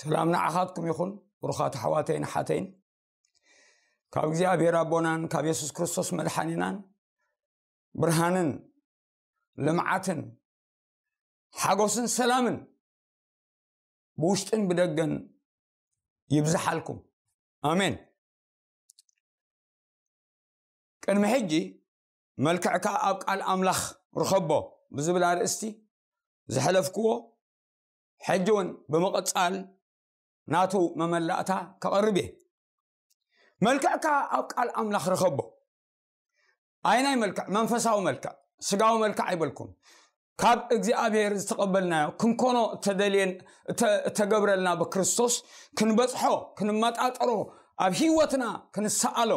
ሰላም ንዓኻትኩም ይኹን። ብሩኻት ኣሕዋተይን ኣሓተይን፣ ካብ እግዚኣብሔር ኣቦናን ካብ የሱስ ክርስቶስ መድሓኒናን ብርሃንን ልምዓትን ሓጎስን ሰላምን ብውሽጥን ብደገን ይብዝሓልኩም። ኣሜን። ቅድሚ ሕጂ፣ "መልክዕካ ኣብ ቃል ኣምላኽ ርኸቦ" ብዝብል ኣርእስቲ ዝሐለፍክዎ፣ ሕጂ እውን ብምቕጻል ናቱ መመላእታ ከቐርብ እየ። "መልክዕካ ኣብ ቃል ኣምላኽ ርኸቦ" ኣይናይ መልክዕ? መንፈሳዊ መልክዕ፣ ስጋዊ መልክዕ ኣይበልኩም። ካብ እግዚኣብሔር ዝተቐበልናዮ፣ ክንኮኖ እተደልየን፣ እተ-፣ እተገብረልና ብክርስቶስ ክንበጽሖ፣ ክንመጣጠሮ፣ ኣብ ህይወትና ክንሰኣሎ፣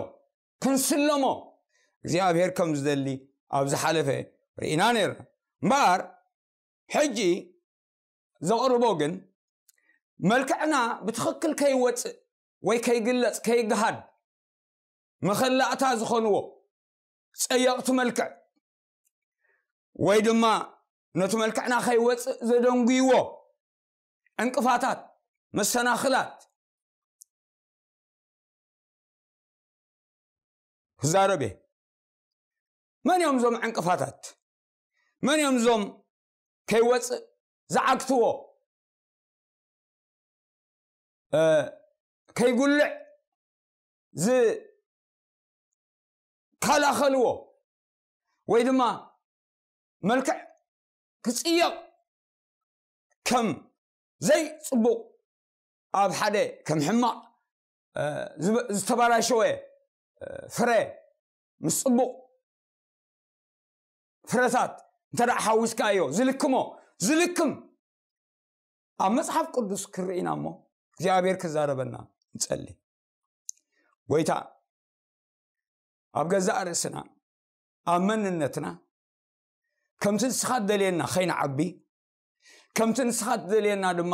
ክንስለሞ እግዚኣብሔር ከም ዝደሊ ኣብ ዝሓለፈ ርኢና ነርና። እምበኣር ሕጂ ዘቕርቦ ግን፣ መልክዕና ብትኽክል ከይወጽእ ወይ ከይግለጽ፣ ከይገሃድ፣ መኸላእታ ዝኾንዎ ጸየቕቲ መልክዕ፣ ወይ ድማ ነቲ መልክዕና ከይወጽእ ዘደንጉይዎ ዕንቅፋታት፣ መሰናኽላት ክዛረብ እየ። መን እዮም እዞም ዕንቅፋታት? መን እዮም እዞም ከይወጽእ ዝዓግትዎ፣ እ፣ ከይጉልዕ ዝከላኸልዎ፣ ወይ ድማ መልክዕ ክጽየቕ፣ ከም ዘይጽቡቕ፣ ኣብ ሓደ ከም ሕማቕ፣ እ፣ ዝብ-፣ ዝተበላሸወ፣ እ፣ ፍረ ምስ ጽቡቕ ፍረታት እንተ ደኣ ሓዊስካዮ ዝልክሞ፣ ዝልክም ኣብ መጽሓፍ ቅዱስ ክርኢና እሞ እግዚኣብሔር ክዛረበና ንጸሊ። ጎይታ፣ ኣብ ገዛእ ርእስና፣ ኣብ መንነትና፣ ከምቲ ንስኻ ትደልየና ከይንዓቢ፣ ከምቲ ንስኻ ትደልየና ድማ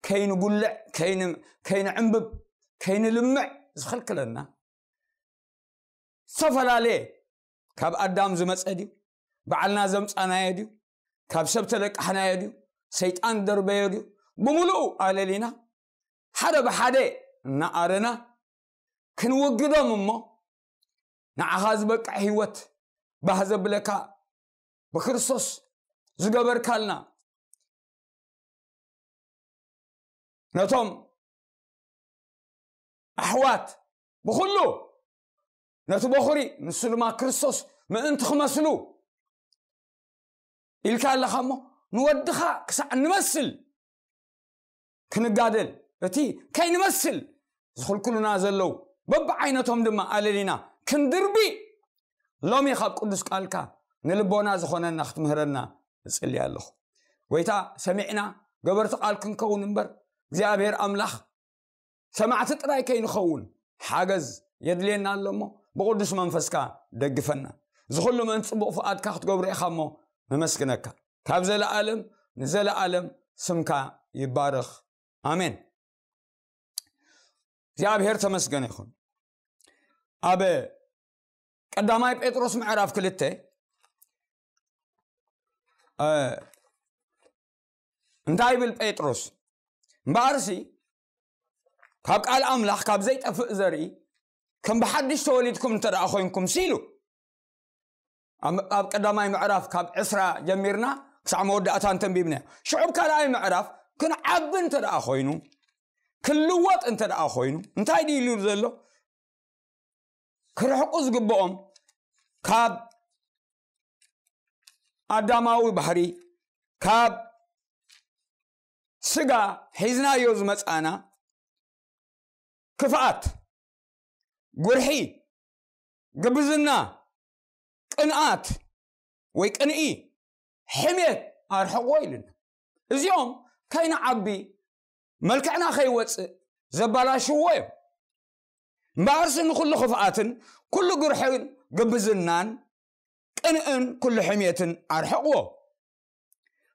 ከይንጉልዕ፣ ከይን-፣ ከይንዕንብብ፣ ከይንልምዕ ዝኽልክለና ዝተፈላለየ፣ ካብ ኣዳም ዝመጸ ድዩ? ባዕልና ዘምጻናዮ ድዩ? ካብ ሰብ ተለቃሕናዮ ድዩ? ሰይጣን ደርበዮ ድዩ? ብምሉኡ ኣለሊና፣ ሓደ ብሓደ እናኣረና ክንወግዶም እሞ፣ ንዓኻ ዝበቅዕ ህይወት ባህ ዘብለካ ብክርስቶስ ዝገበርካልና፣ ነቶም ኣሕዋት ብኹሉ፣ ነቲ በኹሪ፣ ንሱ ድማ ክርስቶስ ምእንቲ ክመስሉ ኢልካ ኣለኻ እሞ፣ ንወድኻ ክሳዕ ንመስል ክንጋደል፣ እቲ ከይንመስል ዝኽልክሉና ዘለዉ በብዓይነቶም ድማ ኣለሊና ክንድርቢ፣ ሎሚ ካብ ቅዱስ ቃልካ ንልቦና ዝኾነና ክትምህረና እጽሊ ኣለኹ። ጎይታ፣ ሰሚዕና ገበርቲ ቃል ክንከውን እምበር፣ እግዚኣብሔር ኣምላኽ ሰማዕቲ ጥራይ ከይንኸውን ሓገዝ የድልየና ኣሎ እሞ፣ ብቕዱስ መንፈስካ ደግፈና። እዚ ኩሉ ምእንቲ ጽቡቕ ፍቓድካ ክትገብሮ ኢኻ እሞ፣ ነመስግነካ። ካብ ዘለኣለም ንዘለኣለም ስምካ ይባረኽ። ኣሜን። እግዚኣብሔር ተመስገነ ይኹን። ኣብ ቀዳማይ ጴጥሮስ ምዕራፍ ክልተ፣ እ፣ እንታይ ይብል ጴጥሮስ? "እምበኣርሲ ካብ ቃል ኣምላኽ፣ ካብ ዘይጠፍእ ዘርኢ፣ ከም ብሓድሽ ተወሊድኩም እንተ ደኣ ኮይንኩም" ሲሉ። ኣብ፣ ኣብ ቀዳማይ ምዕራፍ ካብ ዕስራ ጀሚርና ክሳዕ መወዳእታ እንተንቢብና፣ ሽዑ ኣብ ካልኣይ ምዕራፍ ክንዓቢ እንተ ደኣ ኮይኑ፣ ክንልወጥ እንተ ደኣ ኮይኑ፣ እንታይ ድዩ ኢሉ ዘሎ? ክርሕቁ ዝግብኦም ካብ ኣዳማዊ ባህሪ፣ ካብ ስጋ ሒዝናዮ ዝመጻና ክፍኣት፣ ጉርሒ፣ ግብዝና፣ ቅንኣት ወይ ቅንኢ፣ ሕሜት ኣርሕቕዎ ኢሉና። እዚኦም ከይንዓቢ፣ መልክዕና ከይወጽእ ዘባላሽዎ እዮም። እምበኣርሲ ንኹሉ ክፍኣትን ኩሉ ጉርሕን ግብዝናን ቅንእን ኩሉ ሕሜትን ኣርሕቕዎ።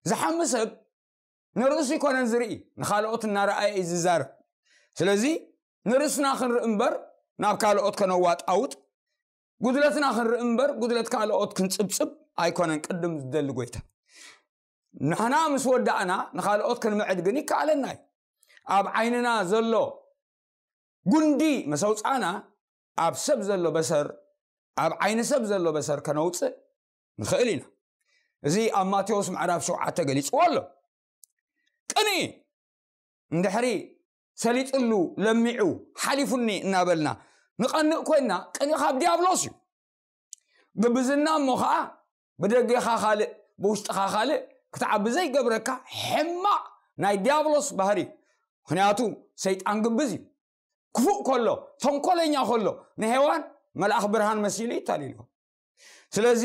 ዝሓሚ ሰብ ንርእሱ ኣይኮነን ዝርኢ፣ ንኻልኦት እናረኣየ እዩ ዝዛረብ። ስለዚ ንርእስና ክንርኢ እምበር ናብ ካልኦት ከነዋጣውጥ፣ ጉድለትና ክንርኢ እምበር ጉድለት ካልኦት ክንጽብጽብ ኣይኮነን ቅድም ዝደሊ ጎይታ። ንሕና ምስ ወዳእና ንኻልኦት ክንምዕድ ግን ይከኣለና እዩ። ኣብ ዓይንና ዘሎ ጉንዲ መሰውፃእና ኣብ ሰብ ዘሎ በሰር ኣብ ዓይኒ ሰብ ዘሎ በሰር ከነውፅእ ንኽእል ኢና። እዚ ኣብ ማቴዎስ ምዕራፍ ሸውዓተ ገሊፅዎ ኣሎ። ቅንኢ እንድሕሪ ሰሊጥሉ ለሚዑ ሓሊፉኒ እናበልና ንቐንእ ኮይና ቅንኢ ካብ ዲያብሎስ እዩ። ግብዝና እሞ ከዓ ብደገኻ ካልእ ብውሽጥኻ ካልእ ክትዓቢ ዘይገብረካ ሕማቕ ናይ ዲያብሎስ ባህሪ እዩ። ምክንያቱ ሰይጣን ግብዝ እዩ። ክፉእ ከሎ ተንኮለኛ ከሎ ንሄዋን መልኣኽ ብርሃን መሲሉ ይታልልዎ። ስለዚ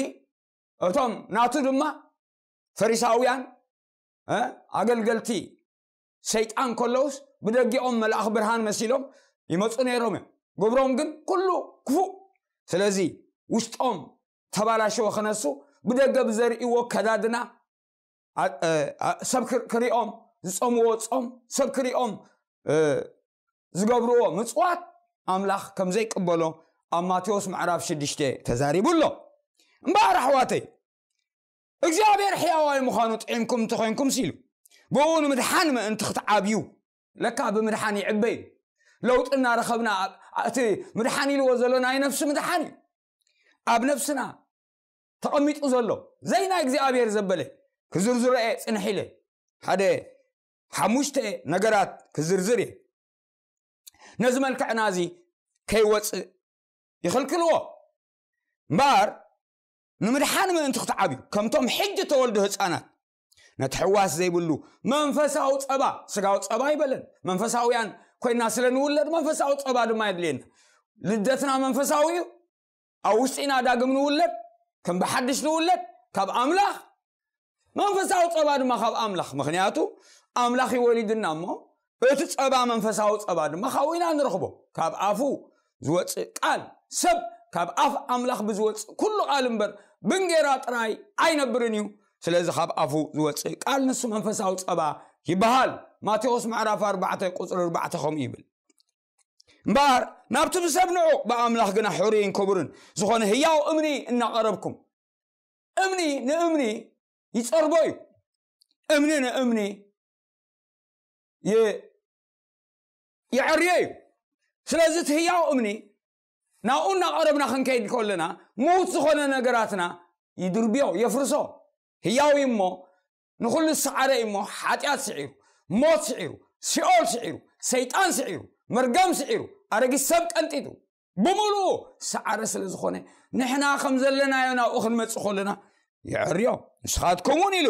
እቶም ናቱ ድማ ፈሪሳውያን ኣገልገልቲ ሰይጣን ከለውስ ብደጊኦም መልኣኽ ብርሃን መሲሎም ይመፁ ነይሮም እዮም። ግብሮም ግን ኩሉ ክፉእ። ስለዚ ውሽጦም ተባላሸወ ክነሱ ብደገ ብዘርእዎ ከዳድና ሰብ ክሪኦም ዝፀምዎ ፆም ሰብ ክሪኦም ዝገብርዎ ምፅዋት ኣምላኽ ከም ዘይቅበሎ ኣብ ማቴዎስ ምዕራፍ ሽዱሽተ ተዛሪቡ ኣሎ። እምበኣር ኣሕዋተይ እግዚኣብሔር ሕያዋይ ምዃኑ ጥዒምኩም እንተኾይንኩም ሲሉ ብኡ ንምድሓን ምእንቲ ክትዓብዩ ለካ ብምድሓን ይዕበዩ ለውጢ እናረኸብና እቲ ምድሓን ኢልዎ ዘሎ ናይ ነፍሲ ምድሓን እዩ። ኣብ ነፍስና ተቐሚጡ ዘሎ ዘይና እግዚኣብሔር ዘበለ ክዝርዝሮ እየ ፅንሕ ኢለ ሓደ ሓሙሽተ ነገራት ክዝርዝር እየ። ነዚ መልክዕና እዚ ከይወፅእ ይኽልክልዎ እምበኣር ንምድሓን ምእንቲ ክትዓብዩ ከምቶም ሕጂ ተወልዱ ህፃናት ነቲ ሕዋስ ዘይብሉ መንፈሳዊ ፀባ ስጋዊ ፀባ ይበለን መንፈሳውያን ኮይና ስለ ንውለድ መንፈሳዊ ፀባ ድማ የድልየና። ልደትና መንፈሳዊ እዩ። ኣብ ውሽጢና ዳግም ንውለድ ከም ብሓድሽ ንውለድ ካብ ኣምላኽ መንፈሳዊ ፀባ ድማ ካብ ኣምላኽ ምክንያቱ ኣምላኽ ይወሊድና እሞ እቲ ፀባ መንፈሳዊ ፀባ ድማ ካብኡ ኢና ንረኽቦ ካብ ኣፉ ዝወፅእ ቃል ሰብ ካብ ኣፍ ኣምላኽ ብዝወፅእ ኩሉ ቃል እምበር ብንጌራ ጥራይ ኣይነብርን እዩ። ስለዚ ካብ ኣፉ ዝወፅእ ቃል ንሱ መንፈሳዊ ፀባ ይበሃል። ማቴዎስ ምዕራፍ ኣርባዕተ ቁፅሪ ኣርባዕተ ከምኡ ይብል እምበኣር ናብቲ ብሰብ ንዑቕ ብኣምላኽ ግና ሕሩይን ክቡርን ዝኾነ ህያው እምኒ እናቐረብኩም እምኒ ንእምኒ ይፀርቦ እዩ። እምኒ ንእምኒ ይዐርዮ እዩ። ስለዚ እቲ ህያው እምኒ ናብኡ እናቐረብና ክንከይድ ከለና ምዉት ዝኾነ ነገራትና ይድርብዮ የፍርሶ። ህያው እዩ እሞ ንኹሉ ዝሰዓረ እዩ እሞ ሓጢኣት ስዒሩ ሞት ስዒሩ ሲኦል ስዒሩ ሰይጣን ስዒሩ መርገም ስዒሩ ኣረጊት ሰብ ቀንጢጡ ብምሉኡ ዝሰዓረ ስለ ዝኾነ ንሕና ከም ዘለናዮ ናብኡ ክንመፅእ ከለና ይዕርዮ። ንስኻትኩም እውን ኢሉ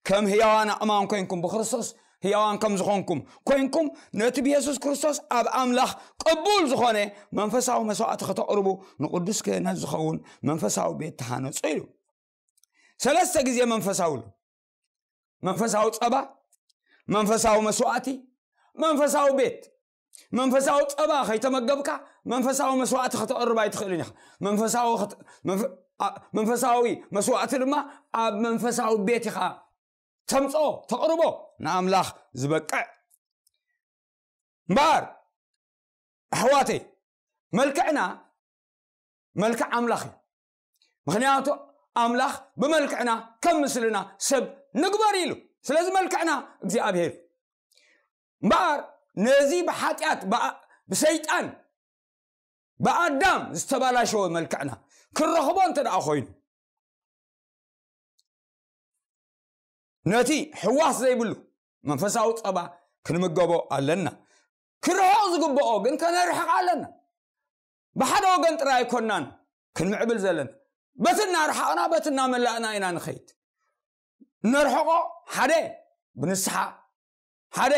ከም ህያዋን ኣእማን ኮይንኩም ብክርስቶስ ህያዋን ከም ዝኾንኩም ኮይንኩም ነቲ ብየሱስ ክርስቶስ ኣብ ኣምላኽ ቅቡል ዝኾነ መንፈሳዊ መስዋዕቲ ከተቕርቡ ንቅዱስ ክህነት ዝኸውን መንፈሳዊ ቤት ተሃነፁ ኢሉ። ሰለስተ ግዜ መንፈሳዊ ኣሎ። መንፈሳዊ ፀባ፣ መንፈሳዊ መስዋዕቲ፣ መንፈሳዊ ቤት። መንፈሳዊ ፀባ ከይተመገብካ መንፈሳዊ መስዋዕቲ ከተቕርብ ኣይትኽእልን ኢኻ። መንፈሳዊ መንፈሳዊ መስዋዕቲ ድማ ኣብ መንፈሳዊ ቤት ኢኻ ተምፅኦ ተቕርቦ ንኣምላኽ ዝበቅዕ እምበኣር ኣሕዋተይ መልክዕና መልክዕ ኣምላኽ እዩ። ምክንያቱ ኣምላኽ ብመልክዕና ከም ምስልና ሰብ ንግበር ኢሉ። ስለዚ መልክዕና እግዚኣብሔር እዩ። እምበኣር ነዚ ብሓጢኣት ብሰይጣን ብኣዳም ዝተባላሸወ መልክዕና ክረኽቦ እንተ ደኣ ኮይኑ ነቲ ሕዋስ ዘይብሉ መንፈሳዊ ጸባ ክንምገቦ ኣለና። ክርሕቕ ዝግብኦ ግን ከነርሕቕ ኣለና። ብሓደ ወገን ጥራይ ኣይኮናን ክንምዕብል ዘለና። በቲ እናረሓቕና በቲ እናመላእና ኢና ንኸይድ። ነርሕቖ ሓደ ብንስሓ ሓደ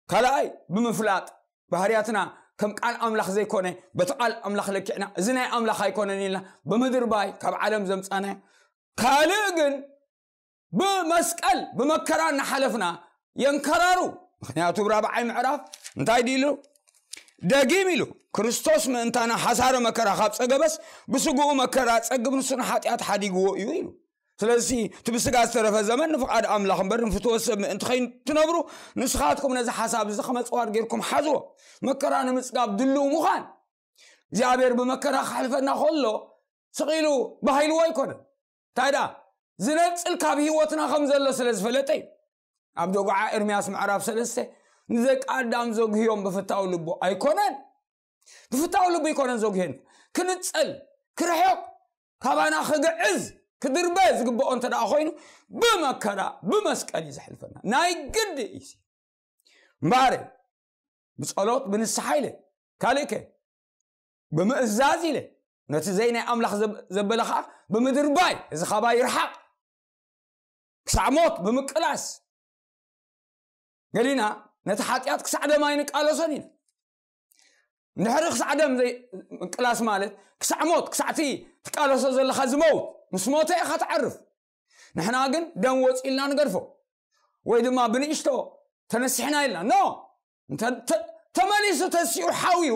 ካልኣይ ብምፍላጥ ባህርያትና ከም ቃል ኣምላኽ ዘይኮነ በቲ ቃል ኣምላኽ ለኪዕና እዚ ናይ ኣምላኽ ኣይኮነን ኢልና ብምድርባይ ካብ ዓለም ዘምፃናዮ ካልእ ግን ብመስቀል ብመከራ እናሓለፍና የንከራሩ። ምክንያቱ ብራብዓይ ምዕራፍ እንታይ ድኢሉ ደጊም ኢሉ ክርስቶስ ምእንታና ሓሳረ መከራ ካብ ጸገበስ ብስግኡ መከራ ጸግብ ንሱ ንሓጢኣት ሓዲግዎ እዩ ኢሉ። ስለዚ እቲ ብስጋ ዝተረፈ ዘመን ንፍቓድ ኣምላኽ እምበር ንፍትወት ሰብ ምእንቲ ከይትነብሩ ንስኻትኩም ነዚ ሓሳብ እዚ ከመጽዋር ጌርኩም ሓዝዎ። መከራ ንምጽጋብ ድልው ምዃን እግዚኣብሔር ብመከራ ክሕልፈና ከሎ ስቕ ኢሉ ባሂልዎ ኣይኮነን። እንታይ ደኣ ዝነጽል ካብ ህይወትና ከም ዘሎ ስለ ዝፈለጠ እዩ። ኣብ ደጉዓ ኤርምያስ ምዕራፍ ሰለስተ ንደቂ ኣዳም ዘጉህዮም ብፍታው ልቡ ኣይኮነን። ብፍታው ልቡ ኣይኮነን ዘጉህየን። ክንጸል፣ ክርሕቕ፣ ካባና ክግዕዝ፣ ክድርበ ዝግብኦ እንተ ደኣ ኮይኑ፣ ብመከራ፣ ብመስቀል እዩ ዘሕልፈና። ናይ ግዲ እዩ። እምበኣር፣ ብጸሎት፣ ብንስሓ ኢለ፣ ካልእከ፣ ብምእዛዝ ኢለ፣ ነቲ ዘይ ናይ ኣምላኽ ዘብ-፣ ዘበለ ኸዓ ብምድርባይ፣ እዚ ኻባይ ይርሓቕ። ክሳዕ ሞት ብምቅላስ። ገሊና ነቲ ሓጢኣት ክሳዕ ደም ኣይንቃለሶን ኢና። እንድሕሪ ክሳዕ ደም ዘይ-፣ ምቅላስ ማለት ክሳዕ ሞት፣ ክሳዕ እቲ ትቃለሶ ዘለኻ ዝመውት፣ ምስ ሞተ ኢኻ ትዓርፍ። ንሕና ግን ደም ወፂእልና ንገድፎ። ወይ ድማ ብንእሽቶ ተነሲሕና ኢልና። ኖ! እንተ-፣ ተ-፣ ተመሊሱ ተሲኡ ሓውዩ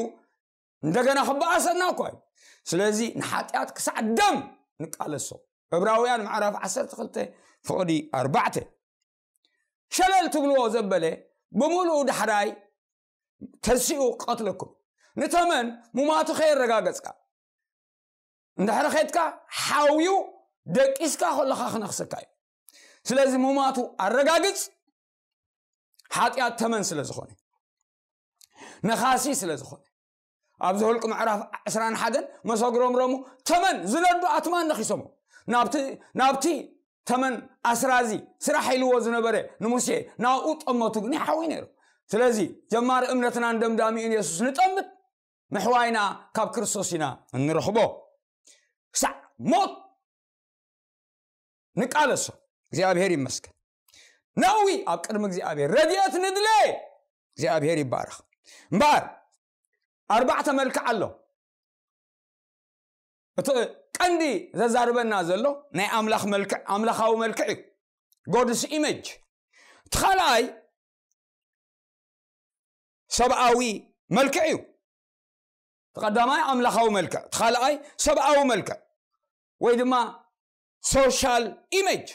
እንደገና ክበኣሰና እኳ እዩ። ስለዚ ንሓጢኣት ክሳዕ ደም ንቃለሶ። ዕብራውያን ምዕራፍ ዓሰርተ ክልተ ፍቕዲ ኣርባዕተ። ሸለል ትብልዎ ዘበለ ብምሉኡ ዳሕራይ ተሲኡ ክቐትለኩም። ንተመን ሙማቱ ከየረጋገጽካ እንድሕሪ ኸድካ ሓውዩ ደቂስካ ከለኻ ክነኽሰካ እዩ። ስለዚ ሙማቱ ኣረጋግጽ። ሓጢኣት ተመን ስለ ዝኾነ፣ ነኻሲ ስለ ዝኾነ፣ ኣብዚ ሁልቂ ምዕራፍ ዕስራን ሓደን መሰግሮምሮሙ ተመን ዝነዱ ኣትማን ነኺሶሞ። ናብቲ፣ ናብቲ ተመን ኣስራዚ ስራሕ ኢልዎ ዝነበረ ንሙሴ ናብኡ ጠመቱ፣ ግን ይሓዊ ነይሩ። ስለዚ ጀማሪ እምነትናን ደምዳሚኡን የሱስ ንጠምት፣ ምሕዋይና ካብ ክርስቶስ ኢና እንረኽቦ። ክሳዕ ሞት ንቃለሶ። እግዚኣብሔር ይመስገን። ነእዊ ኣብ ቅድሚ እግዚኣብሔር ረድኤት ንድለ። እግዚኣብሔር ይባረኽ። እምበኣር ኣርባዕተ መልክዕ ኣሎ። እቲ ቀንዲ ዘዛርበና ዘሎ ናይ ኣምላኽ መልክዕ፣ ኣምላኻዊ መልክዕ እዩ። God's image። እቲ ካልኣይ ሰብኣዊ መልክዕ እዩ። እቲ ቀዳማይ ኣምላኻዊ መልክዕ፣ እቲ ካልኣይ ሰብኣዊ መልክዕ ወይ ድማ social image።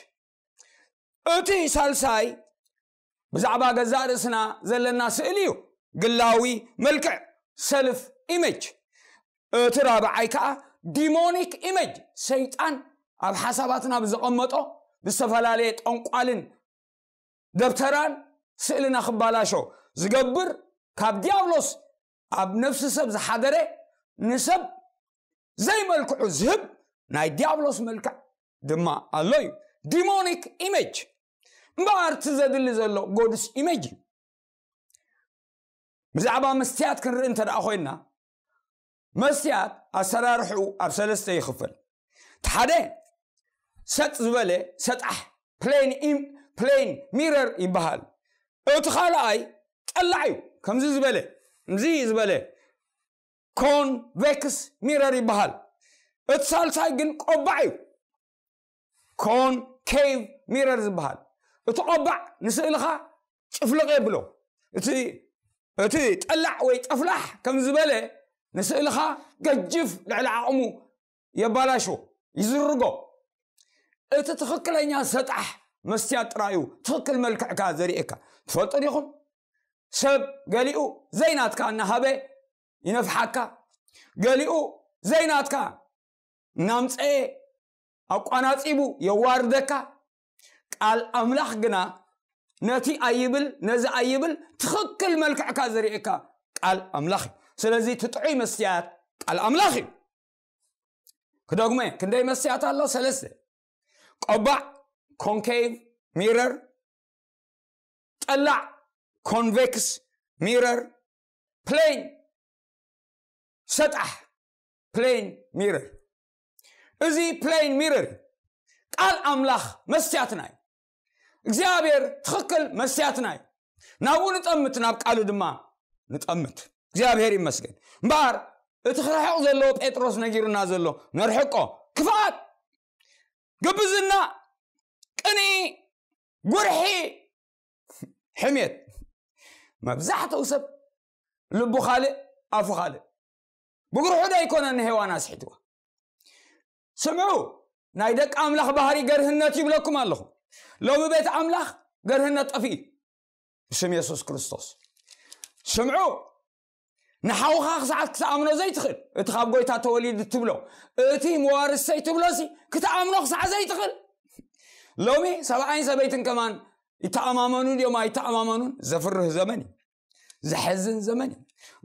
እቲ ሳልሳይ ብዛዕባ ገዛእ ርእስና ዘለና ስእሊ እዩ። ግላዊ መልክዕ፣ self image። እቲ ራብዓይ ከዓ demonic image፣ ሰይጣን ኣብ ሓሳባትና ብዘቐመጦ ብዝተፈላለየ ጠንቋልን ደብተራን ስእልና ክባላሾ ዝገብር፣ ካብ ዲያብሎስ ኣብ ነፍሲ ሰብ ዝሓደረ፣ ንሰብ ዘይመልክዑ ዝህብ ናይ ዲያብሎስ መልክዕ ድማ ኣሎ እዩ። Demonic image። እምበኣር እቲ ዘድሊ ዘሎ God's image እዩ። ብዛዕባ መስትያት ክንርኢ እንተ ደኣ ኮይንና፣ መስትያት ኣሰራርሕኡ ኣብ ሰለስተ ይኽፈል። እቲ ሓደ ሰጥ ዝበለ ሰጣሕ፣ plain im-፣ plain mirror ይበሃል። እቲ ካልኣይ ጠላዕ እዩ፣ ከምዚ ዝበለ፣ ከምዚ ዝበለ convex mirror ይበሃል። እቲ ሳልሳይ ግን ቆባዕ እዩ፣ concave mirror ዝበሃል። እቲ ቆባዕ ንስእልኻ ጭፍልቕ የብሎ። እቲ፣ እቲ ጠላዕ ወይ ጠፍላሕ ከም ዝበለ ንስእልኻ ገጅፍ ልዕሊ ዓቕሙ የባላሾ፣ ይዝርጎ። እቲ ትኽክለኛ ሰጣሕ መስትያት ጥራዩ ትኽክል መልክዕካ ዘርእየካ። ትፈልጡ ዲኹም? ሰብ ገሊኡ ዘይናትካ እናሃበ ይነፍሓካ፣ ገሊኡ ዘይናትካ እናምፀኤ ኣቋናፂቡ የዋርደካ። ቃል ኣምላኽ ግና ነቲ ኣይብል ነዚ ኣይብል ትኽክል መልክዕካ ዘርእየካ ቃል ኣምላኽ እዩ። ስለዚ እቲ ጥዑይ መስትያት ቃል ኣምላኽ እዩ። ክደግሞ እየ፣ ክንደይ መስትያት ኣሎ? ሰለስተ። ቆባዕ፣ ኮንኬቭ ሚረር፣ ጠላዕ፣ ኮንቬክስ ሚረር፣ ፕሌን፣ ሰጣሕ፣ ፕሌን ሚረር። እዚ ፕሌን ሚረር ቃል ኣምላኽ መስትያትና እዩ። እግዚኣብሔር ትኽክል መስትያትና እዩ። ናብኡ ንጠምት፣ ናብ ቃሉ ድማ ንጠምት። እግዚኣብሔር ይመስገን። እምበኣር እቲ ክርሕቕ ዘለዎ ጴጥሮስ ነጊሩና ዘሎ ነርሕቆ። ክፍኣት፣ ግብዝና፣ ቅንኢ፣ ጉርሒ፣ ሕሜት። መብዛሕትኡ ሰብ ልቡ ካልእ ኣፉ ካልእ። ብጉርሑ ዶ ኣይኮነን ንሄዋን ኣስሒትዋ? ስምዑ፣ ናይ ደቂ ኣምላኽ ባህሪ ገርህነት ይብለኩም ኣለኹ። ሎሚ ቤት ኣምላኽ ገርህነት ጠፊኡ ብስም የሱስ ክርስቶስ። ስምዑ፣ ንሓውኻ ክሳዕ ክትኣምኖ ዘይትኽእል፣ እቲ ካብ ጎይታ ተወሊዱ ትብሎ፣ እቲ መዋርሰይ ትብሎ ሲ ክትኣምኖ ክሳዕ ዘይትኽእል። ሎሚ ሰብኣይን ሰበይትን ከማን ይተኣማመኑ ድዮም ኣይተኣማመኑን ዘፍርህ ዘመን እዩ። ዘሐዝን ዘመን እዩ።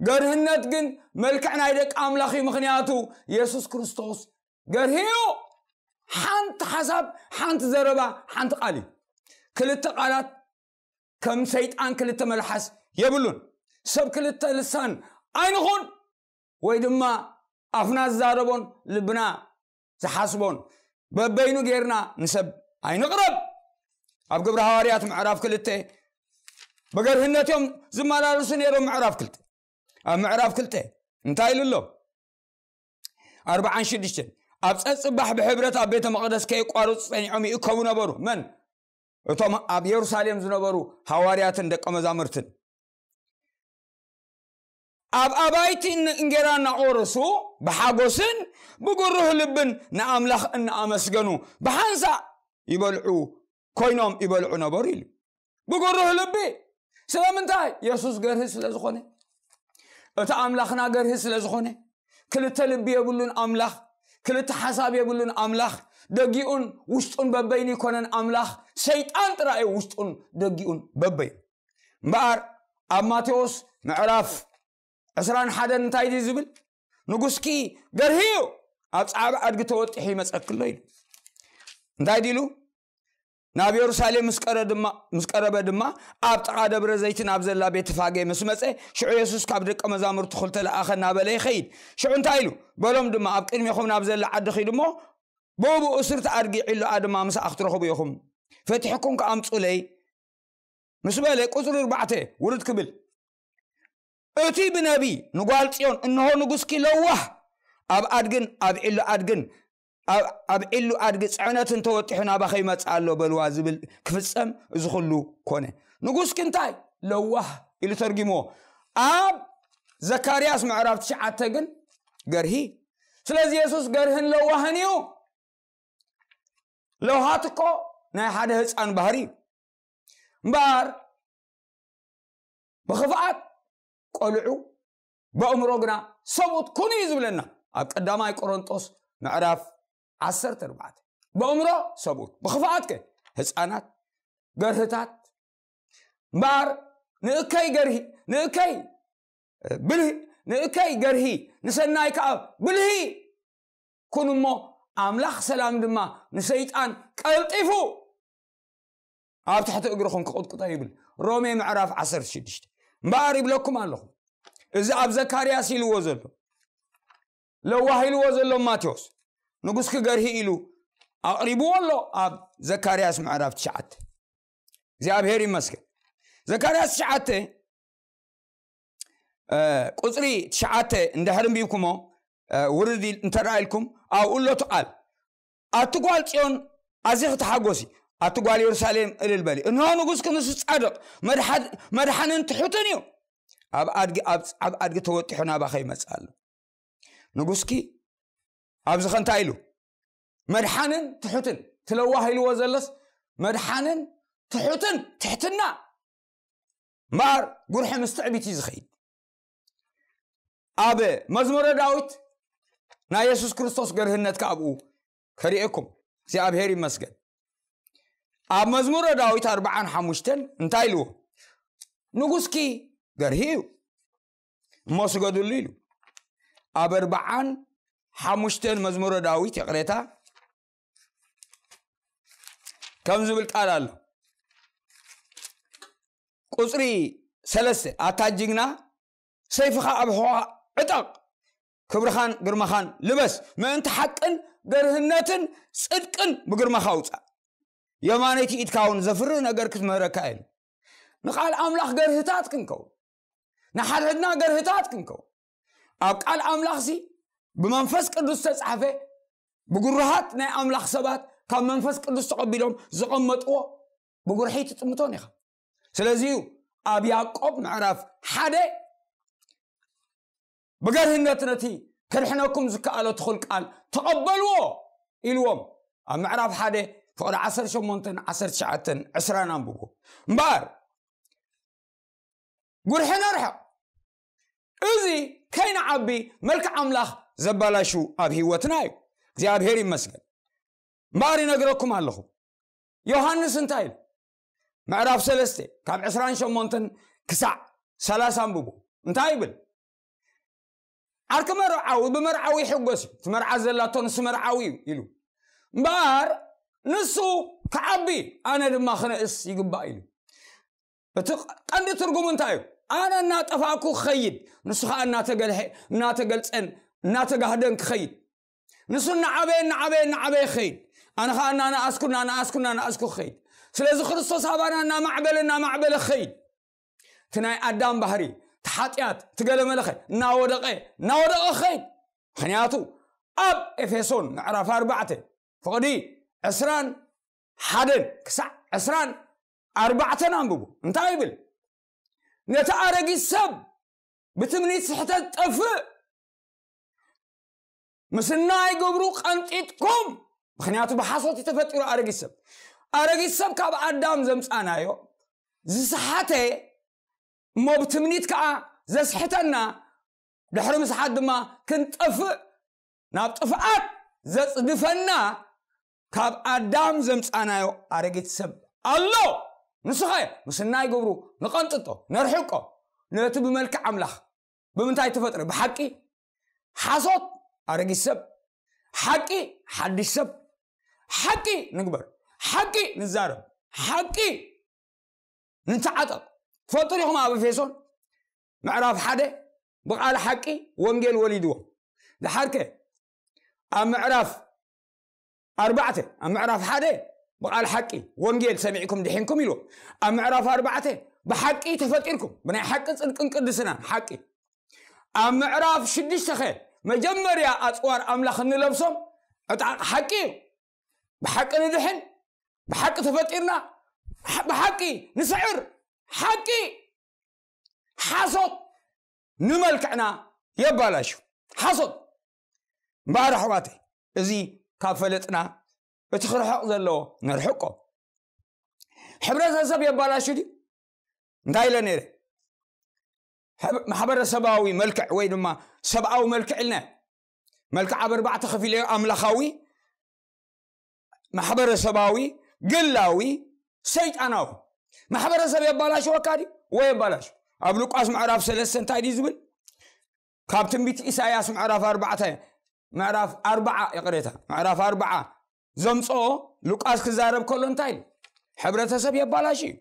ገርህነት ግን መልክዕ ናይ ደቂ ኣምላኽ እዩ። ምኽንያቱ የሱስ ክርስቶስ ገርሂ እዩ። ሓንቲ ሓሳብ፣ ሓንቲ ዘረባ፣ ሓንቲ ቃል እዩ። ክልተ ቃላት ከም ሰይጣን ክልተ መልሓስ የብሉን። ሰብ ክልተ ልሳን ኣይንኹን። ወይ ድማ ኣፍና ዝዛረቦን ልብና ዝሓስቦን በበይኑ ጌርና ንሰብ ኣይንቕረብ። ኣብ ግብረ ሃዋርያት ምዕራፍ ክልተ ብገርህነት እዮም ዝመላለሱ ነይሮም። ምዕራፍ ክልተ ኣብ ምዕራፍ ክልተ እንታይ ኢሉ ኣሎ? ኣርባዓን ሽዱሽተን ኣብ ጸጽባሕ ብሕብረት ኣብ ቤተ መቕደስ ከየቋርጹ ጸኒዖም ይእከቡ ነበሩ። መን? እቶም ኣብ የሩሳሌም ዝነበሩ ሃዋርያትን ደቀ መዛሙርትን ኣብ ኣባይቲ እንጌራ እናቆረሱ ብሓጎስን ብጉሩህ ልብን ንኣምላኽ እናኣመስገኑ ብሓንሳእ ይበልዑ ኮይኖም ይበልዑ ነበሩ ኢሉ። ብጉሩህ ልቢ። ስለምንታይ? የሱስ ገርሂ ስለ ዝኾነ። እቲ ኣምላኽና ገርሂ ስለ ዝኾነ። ክልተ ልቢ የብሉን ኣምላኽ፣ ክልተ ሓሳብ የብሉን ኣምላኽ። ደጊኡን ውሽጡን በበይኑ ይኮነን ኣምላኽ። ሰይጣን ጥራይ እዩ ውሽጡን ደጊኡን በበይኑ። እምበኣር ኣብ ማቴዎስ ምዕራፍ ዕስራን ሓደን እንታይ ድዩ ዝብል? ንጉስኪ ገርሂ እዩ፣ ኣብ ጻዕቢ ኣድጊ ተወጢሑ ይመጸኪ ኣሎ ኢሉ። እንታይ ድሉ? ናብ የሩሳሌም ምስ ቀረ ድማ ምስ ቀረበ ድማ ኣብ ጥቓ ደብረ ዘይቲ ናብ ዘላ ቤት ፋጌ ምስ መጸ፣ ሽዑ የሱስ ካብ ደቀ መዛሙርቱ ክልተ ለኣኸ እናበለ ይኸይድ። ሽዑ እንታይ ኢሉ? በሎም ድማ ኣብ ቅድሜኹም ናብ ዘላ ዓዲ ኺዱ እሞ ብእኡ እሱርቲ ኣድጊ ዒሉኣ ድማ ምስኣ ክትረኽቡ ኢኹም፣ ፈቲሕኩም ከኣምጹለይ ምስ በለ ቁጽሪ ኣርባዕተ ውርድ ክብል እቲ ብነቢ ንጓል ጽዮን እንሆ ንጉስኪ ለዋህ ኣብ ኣድግን ኣብ ዒሉ ኣድግን ኣብ ዒሉ ኣድጊ ጽዕነትን ተወጢሑ ናባኸ ይመጽእ ኣሎ በልዋ ዝብል ክፍጸም እዚ ኩሉ ኮነ። ንጉስኪ እንታይ ለዋህ ኢሉ ተርጊምዎ። ኣብ ዘካርያስ ምዕራፍ ትሽዓተ ግን ገርሂ። ስለዚ የሱስ ገርህን ለዋህን እዩ። ለውሃት እኮ ናይ ሓደ ህፃን ባህሪ እዩ። እምበኣር ብኽፍኣት ቆልዑ፣ በእምሮ ግና ሰብኡት ኩኑ እዩ ዝብለና ኣብ ቀዳማይ ቆሮንጦስ ምዕራፍ ዓሰርተ ኣርባዕተ። በእምሮ ሰብኡት፣ ብኽፍኣት ከ ህፃናት፣ ገርህታት። እምበኣር ንእከይ ገርሂ፣ ንእከይ ብልሂ፣ ንእከይ ገርሂ፣ ንሰናይ ከኣ ብልሂ ኩን እሞ ኣምላኽ ሰላም ድማ ንሰይጣን ቀልጢፉ ኣብ ትሕቲ እግርኹም ክቕጥቅጦ ይብል። ሮሜ ምዕራፍ ዓሰርተ ሽዱሽተ። እምበኣር ይብለኩም ኣለኹ፣ እዚ ኣብ ዘካርያስ ኢልዎ ዘሎ፣ ለዋህ ኢልዎ ዘሎ ማቴዎስ፣ ንጉስኪ ገርሂ ኢሉ ኣቕሪብዎ ኣሎ ኣብ ዘካርያስ ምዕራፍ ትሽዓተ። እግዚኣብሔር ይመስገን። ዘካርያስ ትሽዓተ ቁፅሪ ትሽዓተ እንድሕር እንቢብኩሞ፣ ውርድ እንተረኣይልኩም ኣብኡ ኣሎ እቲ ቃል፣ ኣቲ ጓል ጽዮን ኣዚኺ ተሓጎሲ፣ ኣቲ ጓል የሩሳሌም እልል በሊ፣ እንሆ ንጉስኪ ንሱ ጻድቕ፣ መድሓድ- መድሓንን ትሑትን እዩ፣ ኣብ ኣድጊ ኣብ ኣብ ኣድጊ ተወጢሑ ናባኸ ይመጽእ ኣሎ። ንጉስኪ ኣብዚ ኸ እንታይ ኢሉ? መድሓንን ትሑትን ትለዋህ ኢልዎ ዘሎስ መድሓንን ትሑትን ትሕትና እምበኣር ጉርሒ ምስ ትዕቢት እዩ ዝኸይድ። ኣብ መዝሙረ ዳዊት ናይ የሱስ ክርስቶስ ገርህነት ከኣብኡ ከርእየኩም እግዚኣብሔር ይመስገን። ኣብ መዝሙረ ዳዊት ኣርባዓን ሓሙሽተን እንታይ ኢልዎ? ንጉስኪ ገርሂ እዩ እሞ ስገዱሉ ኢሉ። ኣብ ኣርባዓን ሓሙሽተን መዝሙረ ዳዊት ይቕሬታ ከም ዝብል ቃል ኣሎ። ቁፅሪ ሰለስተ፣ ኣታ ጅግና ሰይፍኻ ኣብ ሕዋ ዕጠቕ፣ ክብርኻን ግርማኻን ልበስ፣ ምእንቲ ሓቅን ገርህነትን ጽድቅን ብግርማኻ ውፃእ፣ የማነይቲ ኢድካ እውን ዘፍርህ ነገር ክትምህረካ እየ። ንቃል ኣምላኽ ገርህታት ክንከውን፣ ንሓድሕድና ገርህታት ክንከውን፣ ኣብ ቃል ኣምላኽሲ ብመንፈስ ቅዱስ ዝተጻሕፈ ብግሩሃት ናይ ኣምላኽ ሰባት ካብ መንፈስ ቅዱስ ተቐቢሎም ዝቐመጥዎ ብጉርሒ ትጥምቶን ኢኻ። ስለዚ እዩ ኣብ ያዕቆብ ምዕራፍ ሓደ ብገርህነት ነቲ ከድሕነኩም ዝከኣሎ ትኹል ቃል ተቐበልዎ ኢልዎም። ኣብ ምዕራፍ ሓደ ፍቕዲ ዓሰርተ ሸሞንተን ዓሰርተ ትሽዓተን ዕስራን ኣንብቦ እምበኣር ጉርሒ ነርሕቕ። እዚ ከይንዓቢ መልክዕ ኣምላኽ ዘባላሹ ኣብ ህይወትና እዩ። እግዚኣብሔር ይመስገን። እምበኣር ይነግረኩም ኣለኹ። ዮሃንስ እንታይ ኢሉ? ምዕራፍ ሰለስተ ካብ ዕስራን ሸሞንተን ክሳዕ ሰላሳ ኣንብቡ። እንታይ ይብል? ዓርኪ መርዓዊ ብመርዓዊ ይሕጎስ እዩ። እቲ መርዓ ዘላቶ ንሱ መርዓዊ እዩ ኢሉ። እምበኣር ንሱ ክዓቢ፣ ኣነ ድማ ክነእስ ይግባእ ኢሉ። እቲ ቀንዲ ትርጉሙ እንታይ እዩ? ኣነ እናጠፋእኩ ክኸይድ፣ ንሱ ኸዓ እናተገልሐ እናተገልጸን እናተጋህደን ክኸይድ፣ ንሱ እናዓበየ እናዓበየ እናዓበየ ክኸይድ፣ ኣነ ኸዓ እናነኣስኩ እናነኣስኩ እናነኣስኩ ክኸይድ። ስለዚ ክርስቶስ ኣባና እናማዕበለ እናማዕበለ ክኸይድ፣ እቲ ናይ ኣዳም ባህሪ፣ እቲ ሓጢኣት፣ እቲ ገለመለኸ እናወደቐ እናወደቐ ክኸይድ። ምኽንያቱ ኣብ ኤፌሶን ምዕራፍ ኣርባዕተ ፍቕዲ ዕስራን ሓደን ክሳዕ ዕስራን ኣርባዕተን ኣንብቡ። እንታይ ይብል? ነቲ ኣረጊት ሰብ ብትምኒት ስሕተት ጠፍእ፣ ምስናይ ግብሩ ቀንጢጥኩም። ምኽንያቱ ብሓሶት እዩ ተፈጢሩ ኣረጊት ሰብ። ኣረጊት ሰብ ካብ ኣዳም ዘምጻናዮ ዝሰሓተ እሞ ብትምኒት ከኣ ዘስሕተና፣ ድሕሪ ምስሓት ድማ ክንጠፍእ ናብ ጥፍኣት ዘጽድፈና ካብ ኣዳም ዘምጻናዮ ኣረጊት ሰብ ኣሎ። ንሱ ኸ ምስናይ ግብሩ ንቐንጥጦ፣ ነርሕቆ። ነቲ ብመልክዕ ኣምላኽ ብምንታይ ተፈጥረ? ብሓቂ። ሓሶት ኣረጊት ሰብ፣ ሓቂ ሓድሽ ሰብ። ሓቂ ንግበር፣ ሓቂ ንዛረብ፣ ሓቂ ንተዓጠቕ። ትፈልጡ ዲኹም ኣብ ኤፌሶን ምዕራፍ ሓደ ብቓል ሓቂ ወንጌል ወሊድዎ። ድሓርከ ኣብ ምዕራፍ ኣርባዕተ፣ ኣብ ምዕራፍ ሓደ ብቓል ሓቂ ወንጌል ሰሚዕኩም ድሒንኩም ኢልዎ። ኣብ ምዕራፍ ኣርባዕተ ብሓቂ ተፈጢርኩም፣ ብናይ ሓቂ ጽድቅን ቅድስናን ሓቂ። ኣብ ምዕራፍ ሽዱሽተ ኸ መጀመርያ ኣጽዋር ኣምላኽ እንለብሶም ዕጣቕ ሓቂ እዩ። ብሓቂ ንድሕን፣ ብሓቂ ተፈጢርና፣ ሓ-፣ ብሓቂ ንስዕር፣ ሓቂ። ሓሶት ንመልክዕና የባላሹ። ሓሶት እምበኣር ኣሕዋተይ፣ እዚ ካብ ፈለጥና እቲ ክርሕቕ ዘለዎ ነርሕቆ። ሕብረተሰብ የባላሹ ድዩ? እንታይ ኢለ ነይረ? ሕብ-፣ ማሕበረሰባዊ መልክዕ ወይ ድማ ሰብኣዊ መልክዕ ኢልና፣ መልክዕ ኣብ ኣርባዕተ ከፊለዮ፣ ኣምላኻዊ፣ ማሕበረሰባዊ፣ ግላዊ፣ ሰይጣናዊ። ማሕበረሰብ የባላሽወካ ድዩ ወይ የባላሽ? ኣብ ሉቃስ ምዕራፍ ሰለስተ እንታይ ድዩ ዝብል? ካብ ትንቢት ኢሳያስ ምዕራፍ ኣርባዕተ፣ ምዕራፍ ኣርባዓ፣ ይቕሬታ፣ ምዕራፍ ኣርባዓ ዘምጽኦ ሉቃስ ክዛረብ ከሎ እንታይ ኢሉ? ሕብረተሰብ የባላሽ እዩ።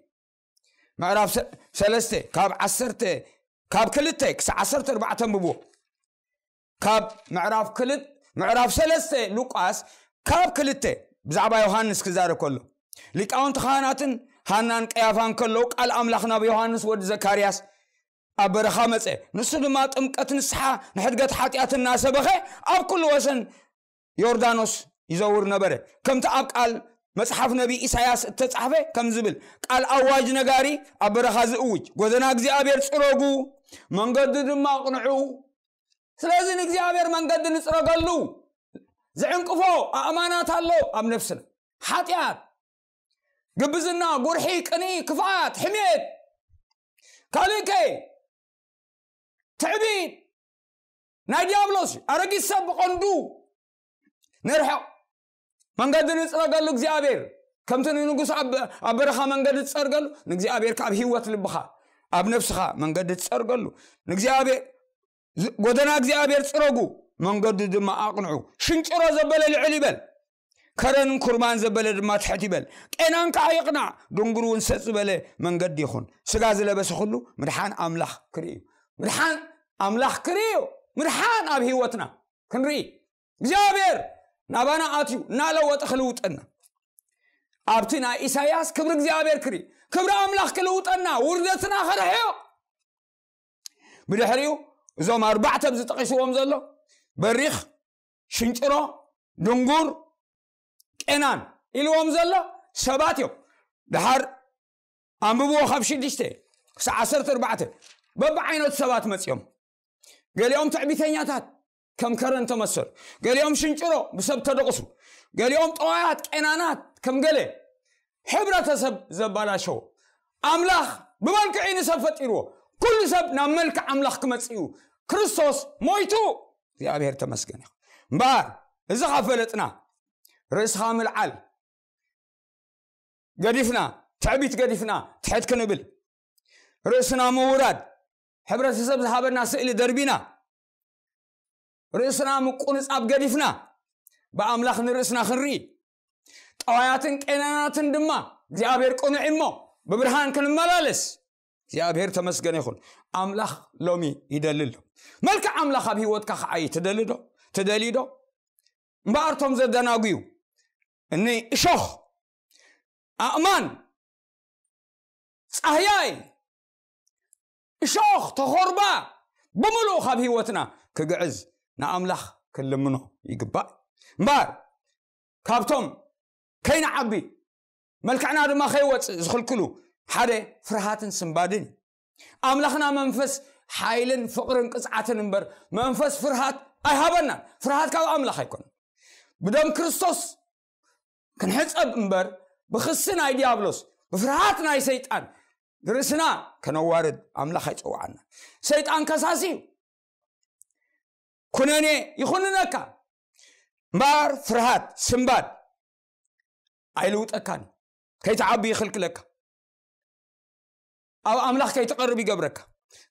ምዕራፍ ሰ-፣ ሰለስተ ካብ ዓሰርተ፣ ካብ ክልተ ክሳብ ዓሰርተ ኣርባዕተ ኣንብብዎ። ካብ ምዕራፍ ክልተ፣ ምዕራፍ ሰለስተ ሉቃስ ካብ ክልተ ብዛዕባ ዮሃንስ ክዛረብ ከሎ፣ ሊቃውንቲ ካህናትን ሃናን ቀያፋን ከለዉ ቃል ኣምላኽ ናብ ዮሃንስ ወዲ ዘካርያስ ኣብ በረኻ መጸ። ንሱ ድማ ጥምቀት ንስሓ ንሕድገት ሓጢኣት እናሰበኸ ኣብ ኩሉ ወሰን ዮርዳኖስ ይዘውር ነበረ። ከምቲ ኣብ ቃል መጽሓፍ ነቢይ ኢሳያስ እተጻሕፈ ከም ዝብል፣ ቃል ኣዋጅ ነጋሪ ኣብ በረኻ ዝእውጅ፣ ጎደና እግዚኣብሔር ጽረጉ፣ መንገዱ ድማ ኣቕንዑ። ስለዚ ንእግዚኣብሔር መንገዲ ንጽረገሉ ዝዕንቅፎ ኣእማናት ኣሎ ኣብ ነፍስና። ሓጢኣት፣ ግብዝና፣ ጉርሒ፣ ቅንኢ፣ ክፍኣት፣ ሕሜት፣ ካልእ ከ ትዕቢት፣ ናይ ዲያብሎስ እዩ። ኣረጊት ሰብ ብቐንዱ ንርሕቕ። መንገዲ ንጽረገሉ እግዚኣብሔር፣ ከምቲ ንንጉስ ኣብ፣ ኣብ በረኻ መንገዲ ትጸርገሉ፣ ንእግዚኣብሔር ካብ ህይወት ልብኻ፣ ኣብ ነፍስኻ መንገዲ ትጸርገሉ። ንእግዚኣብሔር፣ ዝ-፣ ጎደና እግዚኣብሔር ጽረጉ፣ መንገዱ ድማ ኣቕንዑ። ሽንጭሮ ዘበለ ልዕል ይበል፣ ከረንን ኩርማን ዘበለ ድማ ትሕት ይበል። ቄናን ከኣ ይቕናዕ፣ ድንጉር እውን ሰጥ ዝበለ መንገዲ ይኹን። ስጋ ዝለበሰ ኩሉ ምድሓን ኣምላኽ ክርኢ እዩ። ምድሓን ኣምላኽ ክርኢ እዩ። ምድሓን ኣብ ህይወትና ክንርኢ። እግዚኣብሔር ናባና ኣትዩ እናለወጠ ክልውጠና። ኣብቲ ናይ ኢሳያስ ክብሪ እግዚኣብሔር ክርኢ፣ ክብሪ ኣምላኽ ክልውጠና፣ ውርደትና ከርሕቕ። ብድሕሪኡ እዞም ኣርባዕተ ኣብዚ ጠቒስዎም ዘሎ በሪኽ፣ ሽንጭሮ፣ ድንጉር፣ ቄናን ኢልዎም ዘሎ ሰባት እዮም። ድሓር ኣንብብዎ ካብ ሽዱሽተ ክሳብ ዓሰርተ ኣርባዕተ በብዓይነቱ ሰባት መጺኦም። ገሊኦም ትዕቢተኛታት ከም ከረን ተመሰሉ፣ ገሊኦም ሽንጭሮ ብሰብ ተደቕሱ፣ ገሊኦም ጠዋያት ቄናናት ከም ገለ። ሕብረተሰብ ዘባላሸዎ ኣምላኽ ብመልክዑ ንሰብ ፈጢርዎ። ኩሉ ሰብ ናብ መልክዕ ኣምላኽ ክመጽእ እዩ። ክርስቶስ ሞይቱ፣ እግዚኣብሔር ተመስገን ይኹን። እምበኣር እዚ ካብ ፈለጥና ርእስኻ ምልዓል ገዲፍና፣ ትዕቢት ገዲፍና ትሕት ክንብል፣ ርእስና ምውራድ፣ ሕብረተሰብ ዝሃበና ስእሊ ደርቢና፣ ርእስና ምቁንጻብ ገዲፍና፣ ብኣምላኽ ንርእስና ክንርኢ፣ ጠዋያትን ቄናናትን ድማ እግዚኣብሔር ቅኑዕ እሞ ብብርሃን ክንመላለስ እግዚኣብሔር ተመስገነ ይኹን። ኣምላኽ ሎሚ ይደሊ ኣሎ። መልክዕ ኣምላኽ ኣብ ህይወትካ ክዓይ ትደሊ ዶ? ትደሊ ዶ? እምበኣር እቶም ዘደናጉዩ እኒ እሾኽ፣ ኣእማን፣ ጻህያይ፣ እሾኽ፣ ተኾርባ ብምሉኡ ካብ ህይወትና ክግዕዝ ንኣምላኽ ክንልምኖ ይግባእ። እምበኣር ካብቶም ከይንዓቢ መልክዕና ድማ ከይወፅእ ዝኽልክሉ ሓደ ፍርሃትን ስንባድን እዩ። ኣምላኽና መንፈስ ሓይልን ፍቕርን ቅፅዓትን እምበር መንፈስ ፍርሃት ኣይሃበናን። ፍርሃት ካብ ኣምላኽ ኣይኮነን። ብደም ክርስቶስ ክንሕፀብ እምበር ብኽሲ ናይ ዲያብሎስ ብፍርሃት ናይ ሰይጣን ርእስና ከነዋርድ ኣምላኽ ኣይፀዋዓና። ሰይጣን ከሳሲ እዩ። ኩነኔ ይኹንነካ እምበኣር ፍርሃት ስንባድ ኣይልውጠካን፣ ከይትዓቢ ይኽልክለካ፣ ኣብ ኣምላኽ ከይትቐርብ ይገብረካ።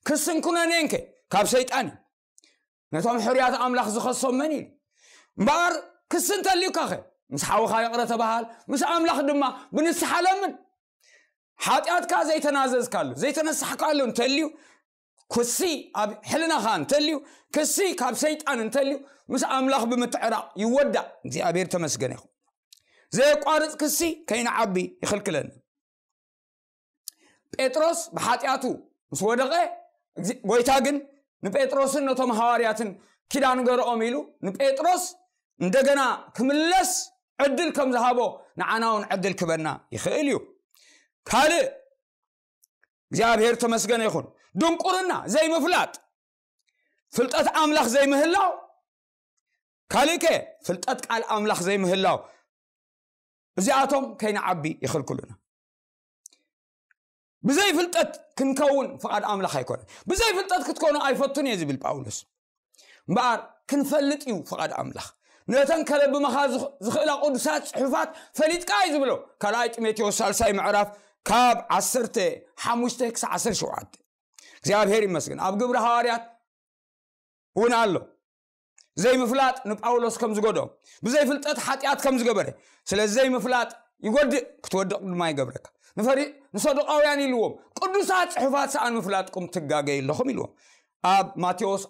ክስን ኩነኔንከ ካብ ሰይጣን እዩ። ነቶም ሕርያት ኣምላኽ ዝኸሶም መን ኢሉ? እምበኣር ክሲ እንተልዩካኸ ምስ ሓውኻ ይቕረ ተባሃል፣ ምስ ኣምላኽ ድማ ብንስሓ ለምን። ሓጢኣትካ ዘይተናዘዝካሉ ዘይተነሳሕካሉ እንተልዩ፣ ክሲ ኣብ ሕልናኻ እንተልዩ፣ ክሲ ካብ ሰይጣን እንተልዩ፣ ምስ ኣምላኽ ብምትዕራቕ ይወዳእ። እግዚኣብሔር ተመስገነ ይኹን። ዘየቋርፅ ክሲ ከይንዓቢ ይኽልክለና። ጴጥሮስ ብሓጢኣቱ ምስ ወደቐ፣ ጎይታ ግን ንጴጥሮስን ነቶም ሃዋርያትን ኪዳን ገርኦም ኢሉ ንጴጥሮስ እንደገና ክምለስ ዕድል ከም ዝሃቦ ንዓና እውን ዕድል ክበና ይኽእል እዩ። ካልእ እግዚኣብሔር ተመስገነ ይኹን። ድንቁርና ዘይምፍላጥ፣ ፍልጠት ኣምላኽ ዘይምህላው፣ ካልእከ ፍልጠት ቃል ኣምላኽ ዘይምህላው፣ እዚኣቶም ከይንዓቢ ይኽልክሉና። ብዘይ ፍልጠት ክንከውን ፍቓድ ኣምላኽ ኣይኮነን። ብዘይ ፍልጠት ክትኮኑ ኣይፈቱን እየ ዝብል ጳውሎስ። እምበኣር ክንፈልጥ እዩ ፍቓድ ኣምላኽ። ነተን ከለብመኻ ዝኽ- ዝኽእላ ቅዱሳት ጽሑፋት ፈሊጥካ እዩ ዝብሎ ካልኣይ ጢሞቴዎስ ሳልሳይ ምዕራፍ ካብ ዓሰርተ ሓሙሽተ ክሳዕ ዓሰርተ ሸውዓተ። እግዚኣብሔር ይመስገን። ኣብ ግብሪ ሃዋርያት እውን ኣሎ። ዘይምፍላጥ ንጳውሎስ ከም ዝጎድኦ፣ ብዘይ ፍልጠት ሓጢኣት ከም ዝገበረ፣ ስለዚ ዘይምፍላጥ ይጎድእ፣ ክትወድቕ ድማ ይገብረካ። ንፈሪ ንሰዱቃውያን ኢልዎም፣ ቅዱሳት ጽሑፋት ሰኣን ምፍላጥኩም ትጋገዩ ኣለኹም ኢልዎም። ኣብ ማቴዎስ